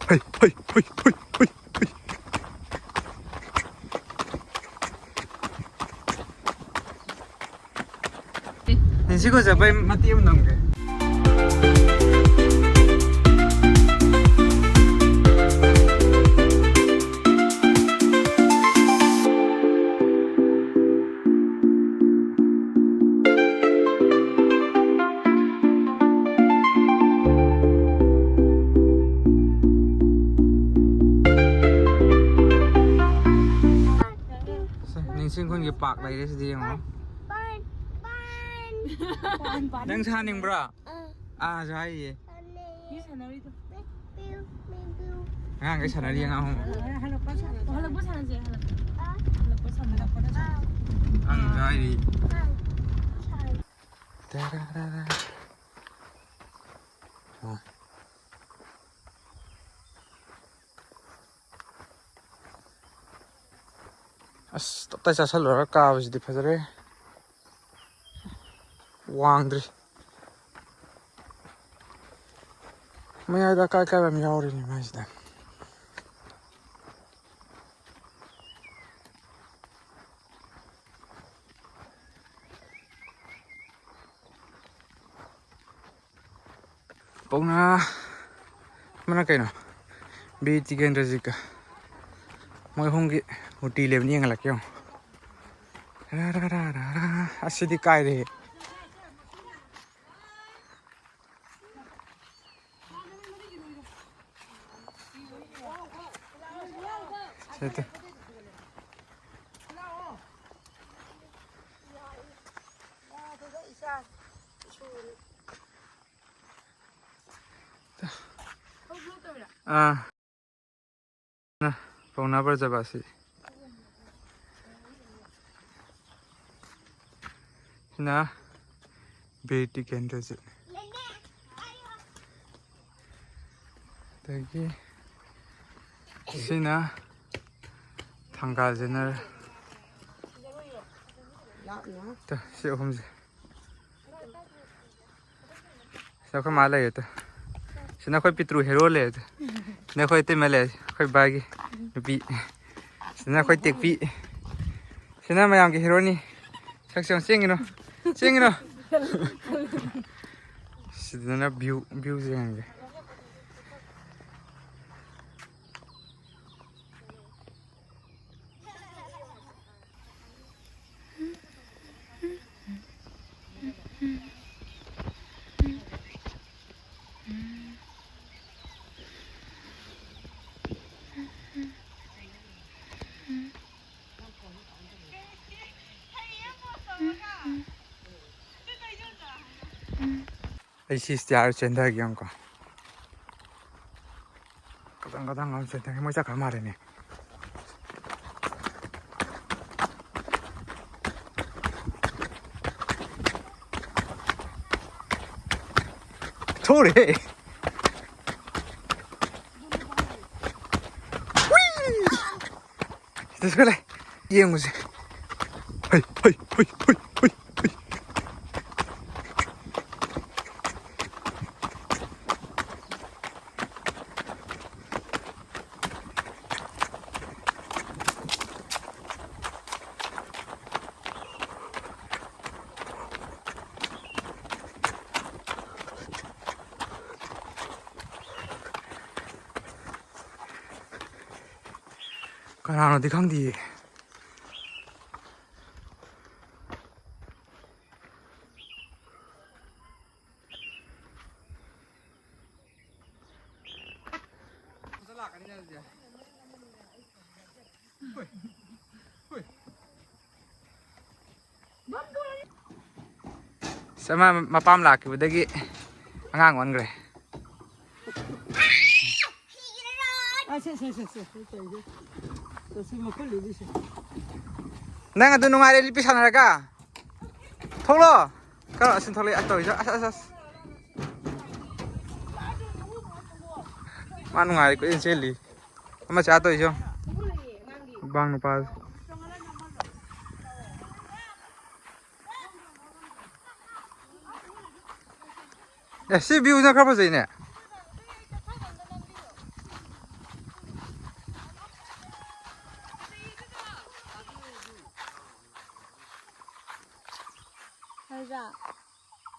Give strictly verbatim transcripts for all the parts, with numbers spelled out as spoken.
ꯍꯩ, ꯍꯩ, ꯍꯩ, ꯍꯩ, ꯍꯩ, ꯍꯩ꯫ ꯅꯤꯡꯁꯤꯡꯈꯣ ꯆꯠꯄꯩ ꯃꯇꯦꯛ ꯑꯃ ꯅꯝꯒꯦ꯫ ꯁꯦ, ꯅꯤꯡꯁꯤꯡ ꯈꯨꯟꯒꯤ ꯄꯥꯛ ꯂꯩꯔꯦ ꯁꯤꯗꯤ ꯌꯦꯡꯉꯣ꯫ ꯅꯪ ꯁꯥꯅꯤꯡꯕ꯭ꯔꯥ? ꯑꯥ, ꯁꯨ ꯍꯥꯏꯌꯦ꯫ ꯑꯉꯥꯡꯈꯩ ꯁꯥꯟꯅꯔꯤ ꯑꯉꯥꯡ ꯑꯍꯨꯝ꯫ ꯍꯜꯂꯛꯄ ꯁꯥꯟꯅꯁꯦ, ꯍꯜꯂꯛꯄ꯫ ꯍꯜꯂꯛꯄ ꯁꯥꯟꯅꯁꯦ꯫ ꯑꯉꯥꯡꯁꯨ ꯍꯥꯏꯔꯤ꯫ ꯇꯔꯥꯔꯥꯔꯥ꯫ ꯑꯥ꯫ ꯑꯁ, ꯇꯞꯇꯥꯏ ꯆꯥꯁꯜꯂꯨꯔꯒ ꯀꯥꯕꯁꯤꯗꯤ ꯐꯖꯔꯦ꯫ ꯋꯥꯡꯗ꯭ꯔꯤ꯫ ꯃꯌꯥꯏꯗ ꯑꯀꯥꯏ ꯑꯀꯥꯏꯕ ꯑꯃ ꯌꯥꯎꯔꯤꯅꯦ ꯃꯥꯏꯁꯤꯗ꯫ ꯄꯥꯎꯅꯥ ꯑꯃꯅ ꯀꯩꯅꯣ? ꯕꯤꯔ ꯇꯤꯀꯦꯟꯗ꯭ꯔꯖꯤꯠꯀ꯫ ꯃꯣꯏ ꯑꯍꯨꯝꯒꯤ ꯃꯨꯔꯇꯤ ꯂꯩꯕꯅꯤ, ꯌꯦꯡꯍꯜꯂꯛꯀꯦ ꯌꯦꯡꯉꯣ꯫ ꯔꯥ, ꯔꯥ, ꯔꯥ, ꯔꯥ, ꯔꯥ꯫ ꯑꯁꯤꯗꯤ ꯀꯥꯏꯔꯦꯍꯦ꯫ ꯁꯦ, ꯇꯨ꯫ ꯑꯥ꯫ ꯄꯥꯎꯅꯥ ꯕ꯭ꯔꯖꯕꯥꯁꯤ꯫ ꯁꯤꯅ ꯕꯤꯔ ꯇꯤꯀꯦꯟꯗ꯭ꯔꯖꯤꯠ꯫ ꯑꯗꯒꯤ ꯁꯤꯅ ꯊꯪꯒꯥꯜ ꯖꯦꯅꯔꯦꯜ꯫ ꯇ, ꯁꯤ ꯑꯍꯨꯝꯁꯦ꯫ ꯁꯤꯗ ꯑꯩꯈꯣꯏ ꯃꯥ ꯂꯩꯔꯦ ꯇ꯫ ꯁꯤꯅ ꯑꯩꯈꯣꯏ ꯄꯤꯇ꯭ꯔꯨ ꯍꯦꯔꯣ ꯂꯩꯔꯦ ꯇ꯫ ꯅꯈꯣꯏ ꯏꯇꯩꯃ ꯂꯩ, ꯑꯩꯈꯣꯏ ꯕꯥꯒꯤ ꯅꯨꯄꯤ꯫ ꯁꯤꯅ ꯑꯩꯈꯣꯏ ꯇꯦꯛꯄꯤ꯫ ꯁꯤꯅ ꯃꯌꯥꯝꯒꯤ ꯍꯦꯔꯣꯅꯤ꯫ ꯁꯛꯁꯦ ꯌꯦꯡꯉꯨ, ꯆꯦꯡꯒꯤꯅꯣ, ꯆꯦꯡꯒꯤꯅꯣ꯫ ꯁꯤꯗꯅ ꯚ꯭ꯌꯨ, ꯚ꯭ꯌꯨꯁꯦ ꯌꯦꯡꯉꯒꯦ꯫ ꯑꯩ ꯁꯤ ꯁ꯭ꯇꯤꯌꯥꯔ ꯆꯦꯟꯊꯒꯦ ꯌꯦꯡꯉꯨꯀꯣ꯫ ꯀꯗꯪ ꯀꯗꯪ ꯑꯃ ꯆꯦꯟꯊꯒꯦ꯫ ꯃꯣꯏ ꯆꯠꯈ꯭ꯔ ꯃꯥꯜꯂꯦꯅꯦ꯫ ꯊꯣꯛꯎꯔꯦ꯫ ꯁꯤꯗ ꯆꯠꯂꯦ꯫ ꯌꯦꯡꯉꯨꯁꯦ꯫ ꯍꯩ, ꯍꯩ, ꯍꯩ, ꯍꯩ, ꯍꯩ, ꯍꯩ꯫ ꯀꯅꯥꯅꯣꯗꯤ ꯈꯪꯗꯤꯌꯦ꯫ ꯑꯁ, ꯑꯃ ꯃꯄꯥꯝ ꯂꯥꯛꯈꯤꯕꯗꯒꯤ ꯑꯉꯥꯡ ꯑꯣꯟꯈ꯭ꯔꯦ꯫ ꯑꯁ, ꯑꯁ, ꯑꯁ, ꯑꯁ, ꯑꯁ, ꯇꯧꯏꯁꯦ꯫ ꯇꯧꯁꯤ ꯃꯈꯨꯟ ꯂꯤꯕꯤꯁꯦ꯫ ꯅꯪ ꯑꯗꯨ ꯅꯨꯡꯉꯥꯏꯔꯦ ꯂꯤꯞꯄꯤ ꯁꯥꯟꯅꯔꯒ? ꯊꯣꯛꯂꯣ꯫ ꯀꯔꯣ ꯑꯁꯤ ꯊꯣꯛꯂꯛꯑꯦ ꯑꯁ ꯇꯧꯏꯁꯦ꯫ ꯑꯁ, ꯑꯁ, ꯑꯁ꯫ ꯃꯥ ꯅꯨꯡꯉꯥꯏꯔꯦ ꯀꯣꯏꯆꯦꯟ ꯆꯦꯜꯂꯤ꯫ ꯑꯃ ꯆꯥ ꯇꯧꯏꯁꯦ ꯌꯦꯡꯉꯣ꯫ ꯕꯥꯡ ꯅꯨꯄꯥꯁꯦ꯫ ꯑꯦ, ꯁꯤ ꯚ꯭ꯌꯨꯁꯤꯅ ꯈꯔ ꯐꯖꯩꯅꯦ꯫ ꯐꯖꯗ꯭ꯔꯥ?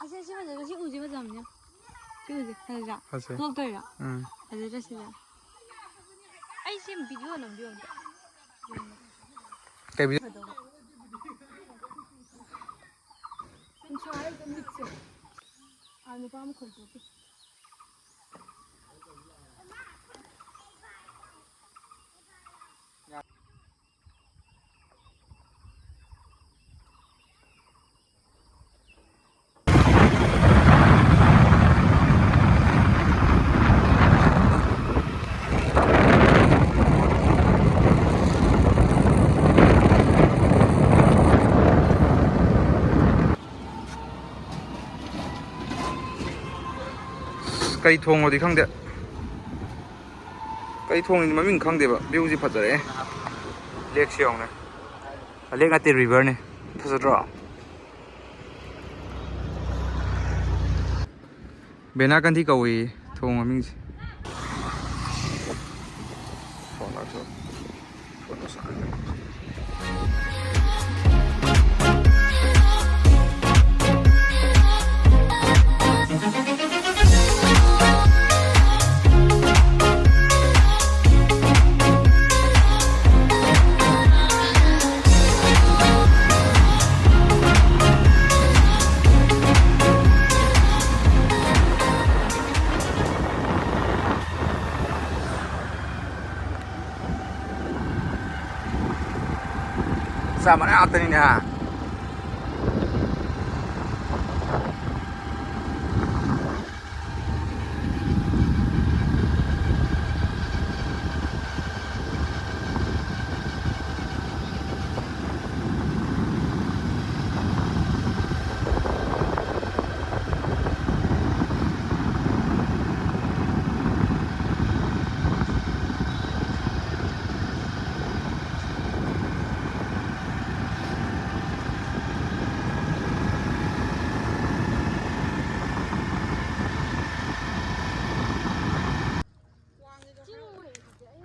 ꯑꯁꯤ, ꯑꯁꯤ ꯐꯖꯗ꯭ꯔꯥ? ꯁꯤ ꯎꯁꯤ ꯐꯖꯕꯅꯦ꯫ ꯁꯤ ꯎꯁꯤ ꯐꯖꯗ꯭ꯔꯥ? ꯐꯖꯩ꯫ ꯊꯣꯛꯂꯛꯇꯣꯏꯔꯥ? ꯎꯝ꯫ ꯐꯖꯗ꯭ꯔꯥ ꯁꯤꯗ? ꯑꯩ ꯁꯤ ꯚꯤꯗꯤꯑꯣ ꯅꯝꯕꯤꯌꯣ ꯑꯝꯇ꯫ ꯀꯩ ꯚꯤꯗꯤꯑꯣ? ꯐꯖꯗꯧꯕ꯫ ꯅꯨꯡꯁꯥ ꯍꯥꯏꯔꯤꯁꯦ ꯃꯤꯠꯁꯦ꯫ ꯑꯥ, ꯅꯨꯄꯥ ꯑꯃ ꯈꯣꯏꯗꯣꯛꯈꯤ꯫ ꯀꯩ ꯊꯣꯡꯉꯣꯗꯤ ꯈꯪꯗꯦ꯫ ꯀꯩ ꯊꯣꯡꯉꯤꯅꯣ ꯃꯃꯤꯡ ꯈꯪꯗꯦꯕ꯫ ꯚ꯭ꯌꯨꯁꯤ ꯐꯖꯔꯦ꯫ ꯂꯦꯛꯁꯤ ꯌꯦꯡꯉꯨꯅꯦ꯫ ꯂꯦꯛ ꯅꯠꯇꯦ, ꯔꯤꯚꯔꯅꯦ꯫ ꯐꯖꯗ꯭ꯔꯣ? ꯕꯦꯅꯥꯀꯟꯊꯤ ꯀꯧꯏ ꯊꯣꯡ ꯃꯃꯤꯡꯁꯦ꯫ ꯐꯣꯟ ꯂꯥꯛꯁꯜꯂꯛ-, ꯐꯣꯟ ꯂꯥꯛꯁꯜꯂꯛ-, ꯆꯥ ꯃꯅꯥ ꯉꯥꯛꯇꯅꯤꯅꯦ, ꯍꯥ?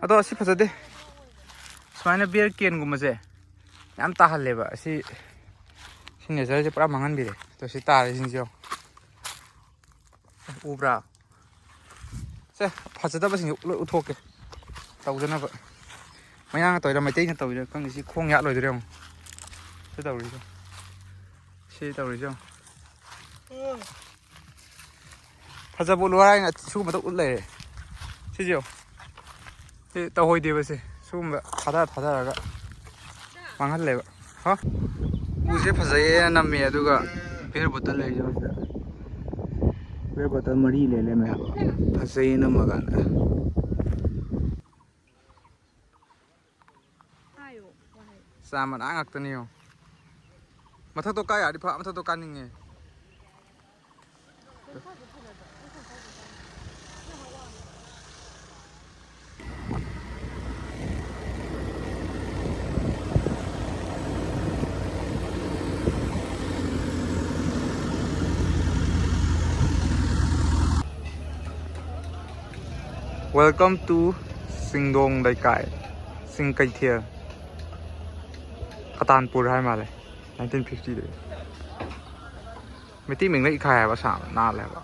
ꯑꯗꯣ ꯑꯁꯤ ꯐꯖꯗꯦ꯫ ꯁꯨꯃꯥꯏꯅ ꯕꯤꯌꯔ ꯀꯦꯟꯒꯨꯝꯕꯁꯦ ꯌꯥꯝ ꯇꯥꯍꯜꯂꯦꯕ꯫ ꯑꯁꯤ, ꯁꯤ ꯅꯦꯆꯔꯁꯦ ꯄꯨꯔꯥ ꯃꯥꯡꯍꯟꯕꯤꯔꯦ꯫ ꯑꯗꯣ ꯁꯤ ꯇꯥꯔꯤꯁꯤꯡꯁꯦ ꯌꯦꯡꯉꯣ꯫ ꯎꯕ꯭ꯔꯥ? ꯁꯦ, ꯐꯖꯗꯕꯁꯤꯡꯁꯦ ꯂꯣꯏ ꯎꯠꯊꯣꯛꯀꯦ꯫ ꯇꯧꯗꯅꯕ꯫ ꯃꯌꯥꯡꯅ ꯇꯧꯔꯤꯔꯥ, ꯃꯩꯇꯩꯅ ꯇꯧꯔꯤꯔꯥ ꯈꯪꯗꯦ꯫ ꯁꯤ ꯈꯣꯡ ꯌꯥꯠꯂꯣꯏꯗꯣꯏꯔꯦ ꯌꯦꯡꯉꯣ꯫ ꯁꯤ ꯇꯧꯔꯤꯁꯦ꯫ ꯁꯤ ꯇꯧꯔꯤꯁꯦ ꯌꯦꯡꯉꯣ꯫ ꯐꯖꯕ ꯎꯠꯂꯨ ꯍꯥꯏꯅ ꯁꯤꯒꯨꯝꯕꯗ ꯎꯠ ꯂꯩꯔꯦ꯫ ꯁꯤꯁꯦ ꯌꯦꯡꯉꯣ꯫ ꯁꯤ ꯇꯧꯍꯣꯏꯗꯦꯕ ꯁꯦ꯫ ꯁꯤꯒꯨꯝꯕ ꯊꯥꯗ ꯊꯥꯗꯔꯒ ꯃꯥꯡꯍꯜꯂꯦꯕ꯫ ꯍꯥ? ꯎꯁꯦ ꯐꯖꯩꯌꯦꯅ ꯅꯝꯃꯦ, ꯑꯗꯨꯒ beer bottle ꯂꯩꯔꯤꯁꯦ ꯍꯧꯖꯤꯛ꯫ Beer bottle ꯃꯔꯤ ꯂꯩ ꯂꯩꯔꯝꯃꯦ ꯍꯥꯏꯕ꯫ ꯐꯖꯩꯌꯦ ꯅꯝꯃꯀꯥꯟꯗ꯫ ꯍꯥꯏꯌꯣ, ꯋꯥꯍꯩ꯫ ꯆꯥ ꯃꯅꯥ ꯉꯥꯛꯇꯅꯤ ꯌꯦꯡꯉꯣ꯫ ꯃꯊꯛꯇꯣ ꯀꯥ ꯌꯥꯔꯗꯤ ꯐ-, ꯃꯊꯛꯇꯣ ꯀꯥꯅꯤꯡꯉꯦ꯫ Welcome to ꯆꯤꯡꯗꯣꯡ ꯂꯩꯀꯥꯏ, ꯆꯤꯡ ꯀꯩꯊꯦꯜ, ꯀꯇꯥꯟꯄꯨꯔ ꯍꯥꯏ ꯃꯥꯜꯂꯦ, nineteen fifty ꯗꯒꯤ꯫ ꯃꯩꯇꯩ ꯃꯌꯦꯛꯅ ꯏꯀꯥꯏ ꯍꯥꯏꯕ, ꯑꯁꯥꯝ ꯅꯥꯜꯂꯦ ꯍꯥꯏꯕ꯫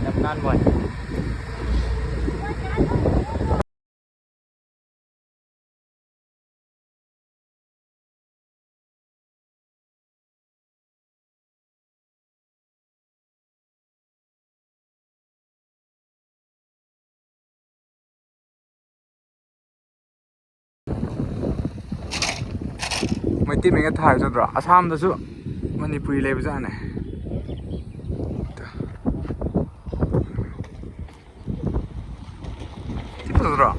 ꯌꯥꯝ ꯅꯥꯟꯕ ꯋꯥꯅꯤ꯫ ꯃꯩꯇꯩ ꯃꯌꯦꯛ ꯊꯥꯔ ꯆꯠꯇ꯭ꯔꯣ? ꯑꯁꯥꯝꯗꯁꯨ ꯃꯅꯤꯄꯨꯔꯤ ꯂꯩꯕꯖꯥꯠꯅꯦ꯫ ꯁꯤ ꯐꯖꯗ꯭ꯔꯣ?